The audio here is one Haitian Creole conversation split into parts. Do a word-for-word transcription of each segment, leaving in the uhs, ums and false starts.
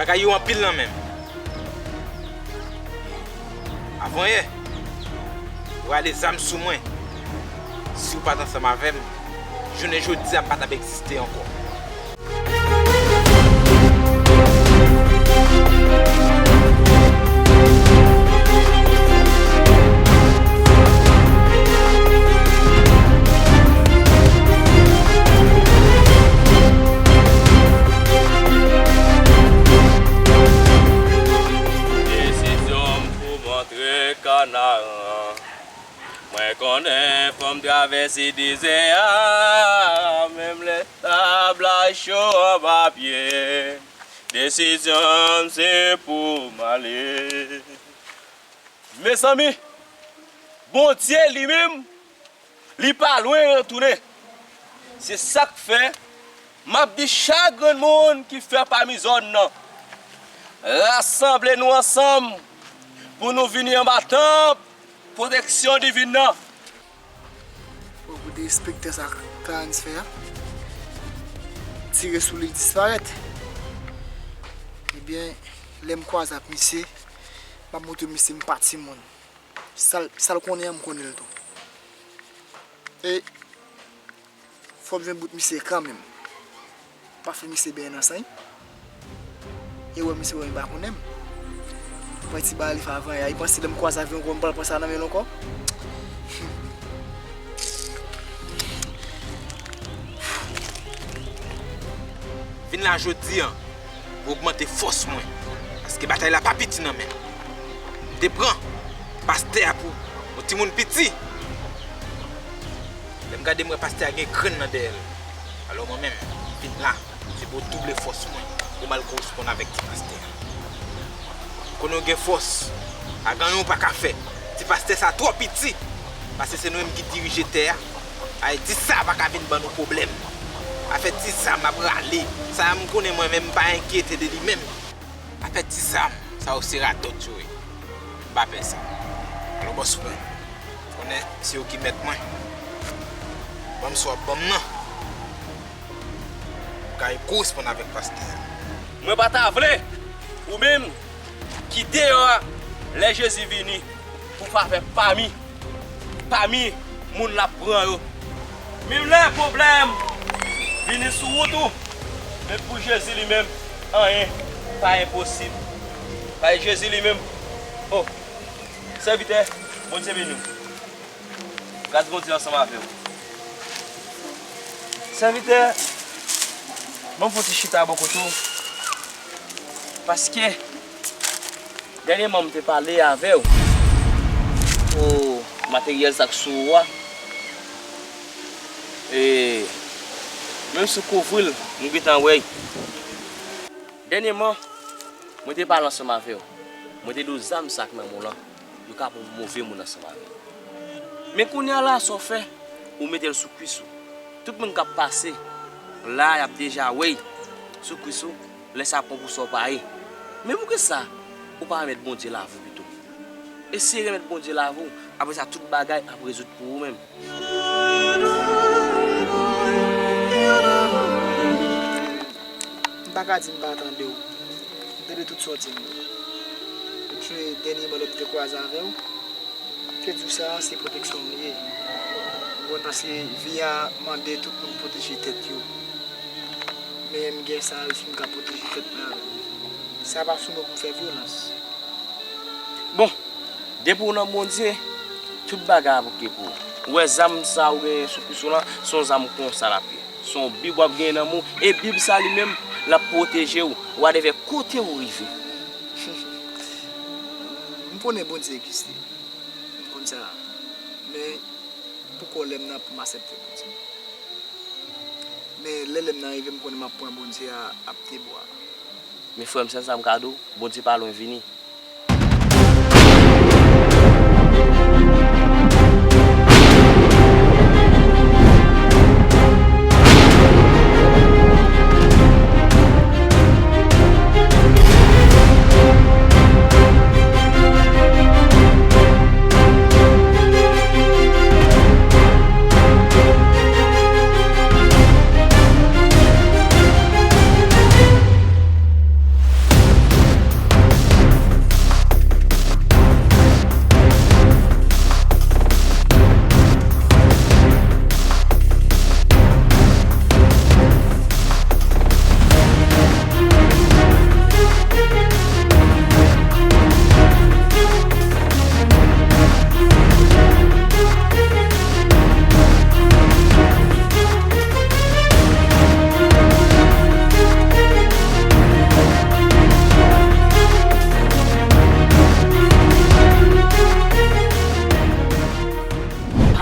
Kay yo anpil nan men m. Avanyè, ou rale zam sou mwen. Si w pa t ansanm avè m, jounen jodi a m pa t ap egziste ankò. Desizyon m pou m antre Kanaran. Mwen konnen fò m travèse dezè a, menm lè tab la cho anba pye m. Desizyon m se pou m ale. Mezanmi, Bondye li menm, li pa lwen retounen. Se sa k fè m ap di chak grenn moun ki fè pami zòn nan, rasanble nou ansanm pou nou vini anba tanp pwoteksyon diven nan. Bon, pou derespektan sa Clarens fè a, tire sou li, disparèt. Ebyen, lè m kwaze ak misye, m ap montre misye m pa timoun. Sa l, sa l konnen an, m konnen l tou. E fò m jwenn bout misye kanmenm. Pa fè misye benyen nan san. E wè misye wè m pa konnen m. Pran ti bagay li fè avanyè a. Li panse lè m kwaze avè yon gwo m pral pran sa nan men l ankò. Vin la jodi a pou ogmante fòs mwen, paske batay la pa piti nan men m. M te pran pastè a pou yon timoun piti. Lè m gade, m wè pastè a gen grenn nan dèyè l. Alò mwen menm, m vin la, se pou w double fòs mwen, pou m al koresponn avèk ti pastè a. Konnen w gen fòs, pa gen anyen w pa ka fè. Ti pastè sa twò piti, paske se nou menm ki dirije tè a. Ayiti sa pa ka vin ban nou pwoblèm. Afè ti zam ap rale, sa a m konnen mwen menm m pa enkyete de li menm. Afè ti zam, sa yo se radòt yo ye. M pa pè sa. Alò bòs mwen, konnen se yo ki mèt mwen. Ban m sa w ap ban m nan. M ka koresponn avèk pastè a. Mwen pa ta vle ou menm ki deyò a lè Jezi vini pou favè pami, pami moun l ap pran yo. Menm lè pwoblèm vini sou wout ou, men pou Jezi li menm, anyen pa enposib. Bay Jezi li menm. O, sèvitè, Bondye beni w. Gras Bondye ansanm avè w. Sèvitè, ban m fè yon ti chita bò kote w. Paske, dènyèman, m te pale avè w pou materyèl sa k sou ou a. E menm si w kouvri l, m gentan wè l. Dènyèman, mwen te pale ansanm avè w. Mwen te di w zam sa k nan men w lan, yo ka pran move moun ansanm avè l. Men kounye a la, sa w fè, ou mete l sou kwis ou. Tout moun k ap pase la, y ap deja wè l sou kwis ou, lè sa pran pou sa w pa ye. Men poukisa ou pa remèt Bondye lavi w pito? Eseye remèt Bondye lavi w, apre sa tout bagay ap rezoud pou ou menm. M pa ka di m pa tande w. M tande tout sa w di m yo. Epi dènyèman lè m te kwaze avè w, m te di w sa se pwoteksyon m li ye. Ou konprann, paske vi a mande tout moun pwoteje tèt yo. Men m gen sa, èske m ka pwoteje tèt mwen avè l? Sa pa sou mwen pou m fè vyolans. Bon, depi w nan Bondye, tout bagay ap oke pou ou. Ou wè zam sa ou genyen sou kwis ou lan, se yon zam konsa l ap ye. Se yon Bib w ap genyen nan men w, e Bib sa li menm, l ap pwoteje w, wadevè kote ou rive. M konnen Bondye egziste. M konn sa. Men, poko lè m nan pou m aksepte Bondye. Men lè lè m nan rive, m konnen m ap pran Bondye a ap debwa. Men frè m, sèl sa m ka di w, Bondye pa lwen vini.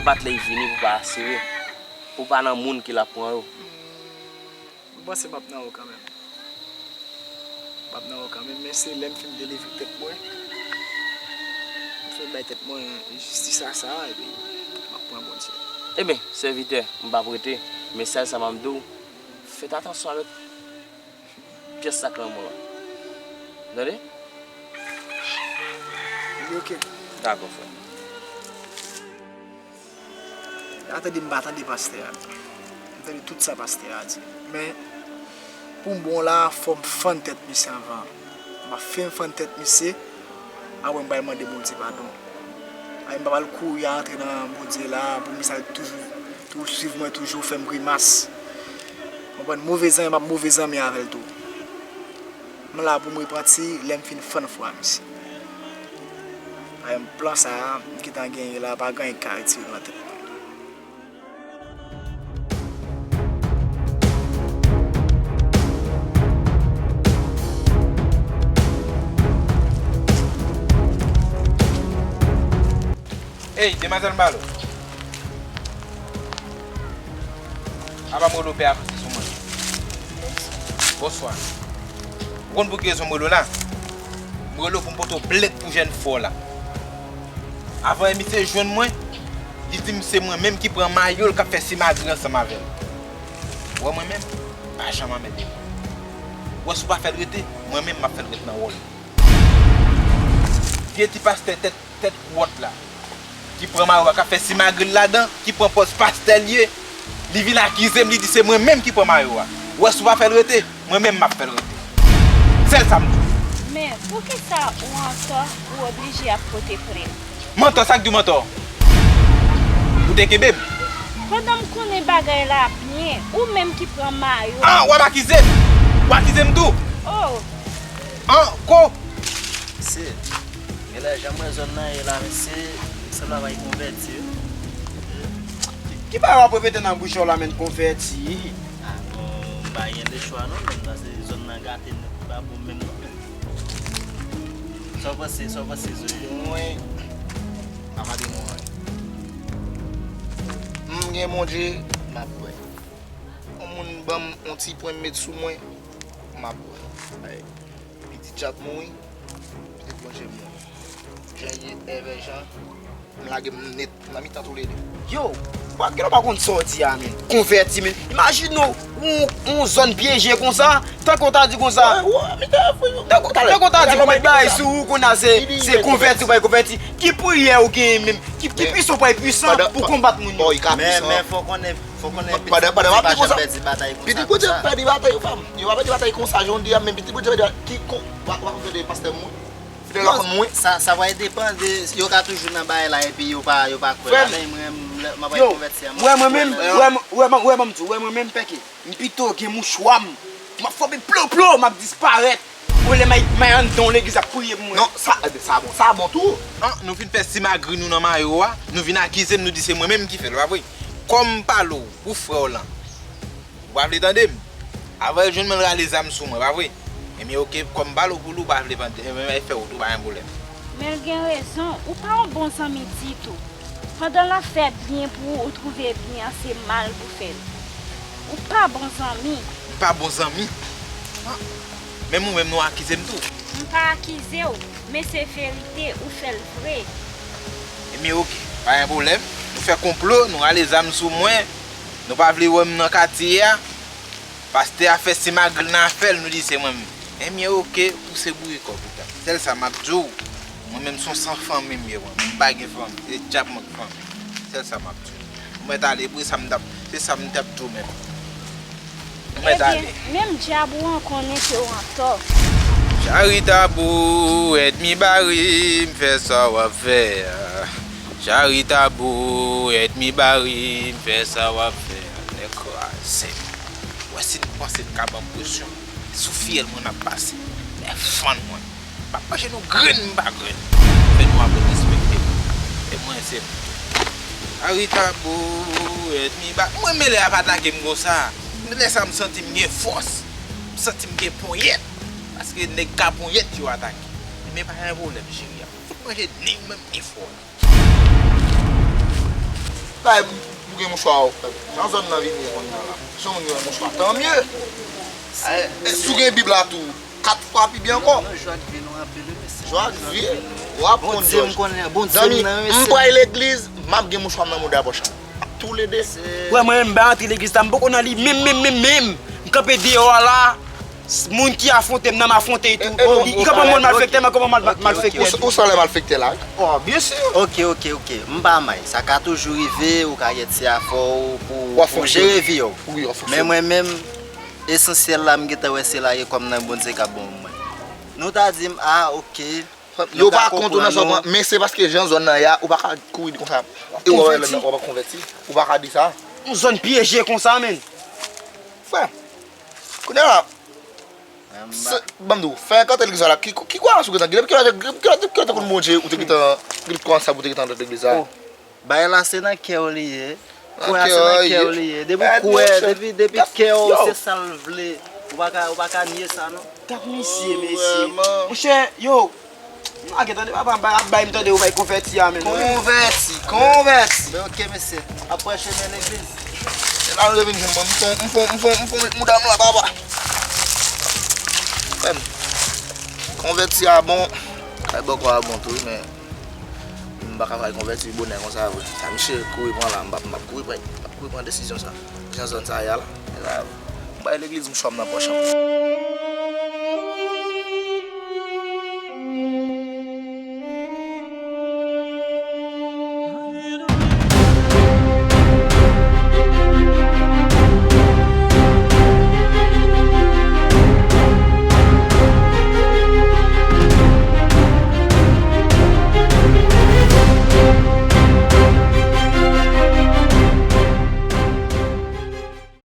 Bat lè y vini pou pa asire. Pou pa nan moun ki la pran yo. M panse m ap nan ou kanmenm. M ap nan ou kanmenm, men se lè m fin delivre tèt mwen, m fin bay tèt mwen jistis a sa, epi m ap pran Bondye. Ebyen, sèvitè, m p ap rete, men sèl sa m ap di w, fèt atansyon avèk pyès sa k nan men w lan. Tande? Ebyen, oke. Dakò, frè. A tande m pa tande pastè a. M tande tout sa pastè a di. Men, pou m bon la, fò m fann tèt misye anvan. M ap fin fann tèt misye, apre m pral mande Bondye padon. Ay, m pa pral kouri antre nan Bondye la, pou misye al toujou, toujou swiv mwen, toujou fè m grimas. Konprann? Move zanmi, m ap move zanmi avè l tou. M la pou m repanti lè m fin fann fwa misye. Paske plan sa a, m gentan genyen la, pa gen anyen k ka retire l nan tèt mwen. Ey, demwazèl Malo. Apa m rele w pè avanse sou mwen. Bonswa. Ou konn pou ki rezon m rele w la? M rele w pou m pote w plent pou jèn frè w la. Avan yè misye jwenn mwen, li di m se mwen menm ki pran mayo l k ap fè simagri ansanm avè l. Ou wè mwen menm, m pa janm anmède moun. Ou wè si w pa fè l rete, mwen menm m ap fè l ret nan wòl. Vye ti pastè tèt tèt wòt la, ki pran mayo a, k ap fè simagri l ladan, ki pran pòz pastè l ye, li vin akize m, li di se mwen menm ki pran mayo a. Ou wè si w pa fè l rete, mwen menm m ap fè l rete. Sèl sa m di w. Men, poukisa ou antò, ou oblije ap pote plent? M antò, sa k di w m antò? Ou te kenbe m. Pandan m konnen bagay la byen, ou menm ki pran mayo. Ah, w ap akize m? W akize m tou? Oh. Ah, ko? Mesye, genlè jan m wè zòn nan ye la, mesye, sanble pa gen konvèti, wi. Ki, ki bagay w ap repete nan bouch ou la, menm konvèti? Ah, bon, m pa gen lechwa non, menm, paske zòn nan gate nèt, li pa bon menm non, menm. Sa w panse, sa w panse, Zoe? Mwen, pa gade mwen. M gen Bondye, m ap wè. Yon moun ban m yon ti pwen m met sou mwen, m ap wè. Pitit chat mouri, pitit Bondye mouri. Jan ye, Èvè Jan, m lage m nèt nan mitan toulede. Yo, w ap gen lè w pa konn sa w di a, menm. Konvèti, menm. Imajine w, yon, yon zòn pyeje konsa, tankou w ta di konsa. Tankou, tankou w ta di pou met bagay sou ou, kounye a se, se konvèti ou pa konvèti. Ki priyè ou genyen menm? Ki, ki pwisan ou pa pwisan pou konbat moun yo? Men, men fò konnen, fò konnen pitit Bondye pa janm pèdi batay konsa, konsa. Pitit Bondye pèdi batay, frè m. Yo pa pèdi batay konsa, jan w di a, men pitit Bondye pèdi batay. Ki kon, w ap, w ap gade pastè m, wi. Fidèl la konn mwen. Sa, sa va depann de, yo ka toujou nan bagay la epi yo pa, yo pa kwè ladan l. Mwen, m ap konvèti a, mwen, mwen menm, wè, wè, wè, wè, ban m di w, wè, mwen menm, pèke, m pito gen mouchwa m, m ap fòme plo, plo, m ap disparèt. Olè may, may anndan yon legliz ap priye pou mwen. Non, sa, sa bon, sa bon tou. An, nou fin fè simagri nou nan mayo a, nou vin akize m, nou di se mwen menm ki fè l, pa vre? Kòm m pale w pou frè w lan, ou pa vle tande m? Avan l jwenn mwen, l rale zam sou mwen, pa vre? Ebyen, oke, kòm m pale w pou li, ou pa vle tande, ebyen, fè w tou, pa gen pwoblèm. Men l gen rezon, ou pa yon bon zanmi ditou. Pandan l ap fè byen pou ou, ou twouve byen an se mal pou fè l. Ou pa bon zanmi. M pa bon zanmi? An, menm ou menm, nou akize m tou. M pa akize w, men se verite, ou fè l vre. Ebyen, oke, pa gen pwoblèm. Nou fè konplo, nou rale zam sou mwen, nou pa vle wè m nan katye a. Pastè a fè simagri l nan afè l, nou di se mwen menm. Ebyen, oke, pouse bourikò pou tèt. Sèl sa m ap di w, mwen menm se yon san fanmi m ye, mwen. Mwen pa gen fanmi, se djab mwen k fanmi. Sèl sa m ap di w. Ou mèt ale, pou sa m t ap, se sa m t ap di w menm. Ou mèt ale. Ebyen, menm djab ou an konnen ke w antò. Charitabou, ènmi bari, m fè sa w ap fè a. Charitabou, ènmi bari, m fè sa w ap fè a. Nèg kraze. Ou wè si n panse n ka ban m presyon, sou fyèl mwen n ap pase. Nèg fann mwen. M ap manje nou grenn m pa grenn. Fè nou aprann respekte m. E mwen se m. Charitabou, ènmi ba-, mwen renmen lè y ap atake m konsa. Lè sa m santi m gen fòs. M santi m gen ponyèt. Paske nèg ka ponyèt yo atake. Men pa gen pwoblèm, cheri a. Fout manje ni w menm ni frè w la. Bay pou gen mouchwa ou. Jan zòn nan vini kounye a la. Jan moun gen mouchwa, tan mye. E, e, si w gen Bib la tou, kat fwa pi byen ankò. Non, non, jwa k vin nou anpil, wi, mesye. Jwa k vin. W ap konn Bondye m konnen, Bondye m nan, wi, mesye. M pral legliz, m ap gen mouchwa m nan mouda pòch la. Toulede. Wè, mwen menm, m pa antre legliz la, m poko nan li, menm, menm, menm, menm. M kanpe deyò a la. Moun ki afwonte m nan, m afwonte l tou. Li, li ka pran mwen malfektè, mwen ka pran mal, malfektè. Ou, ou sanble malfektè la, wi. Oh, byen si. Ok, ok, ok. M pa may. Sa ka toujou rive, ou ka gen ti afè w pou, pou jere vi w. Wi, w ap fonksyone. Men mwen menm, esansyèl la, m gentan wè se lage kò m nan Bondye k ap ban m mwen. Nou ta di m, ah, ok. Yo pa kont ou nan sa w pran, men se paske jan zòn nan ye a, ou pa ka kouri di konsa. E w wè lè w ap konvèti, ou pa ka di sa. Yon zòn pyeje konsa, menn. Frè, kounye a la, ban m di w, fè kante legliz la, ki, ki kwayans ou gentan gen? Depi kilè, depi kilè, depi kilè te konn Bondye, ou te gentan gen kwayans sa pou te gentan antre legliz la? Oh, bagay la se nan kè w li ye. Kwè a se nan kè w li ye. Depi w kwè, depi, depi kè w se sa l vle, ou pa ka, ou pa ka nye sa, non. Gad misye, mesye. Monchè, yo, nou lage, tande, papa, ap bay, ap bay m tande, ou bay konvèti a, men. Konvèti, konvèti. Men ok, mesye. Ap pran chemen legliz. Se la nou te vin jwenn mwen. M fon, m fon, m fon, m fon met mouda m la, papa. Frè m, konvèti a bon. Kay bòkò a bon tou, wi, men m pa ka fè konvèti bonè konsa vre. Sa misye kouri pran la, m p ap, m p ap kouri pran, m p ap kouri pran desizyon sa. Jan zòn sa ye a la. E la, m bay legliz mouchwa m nan pòch an.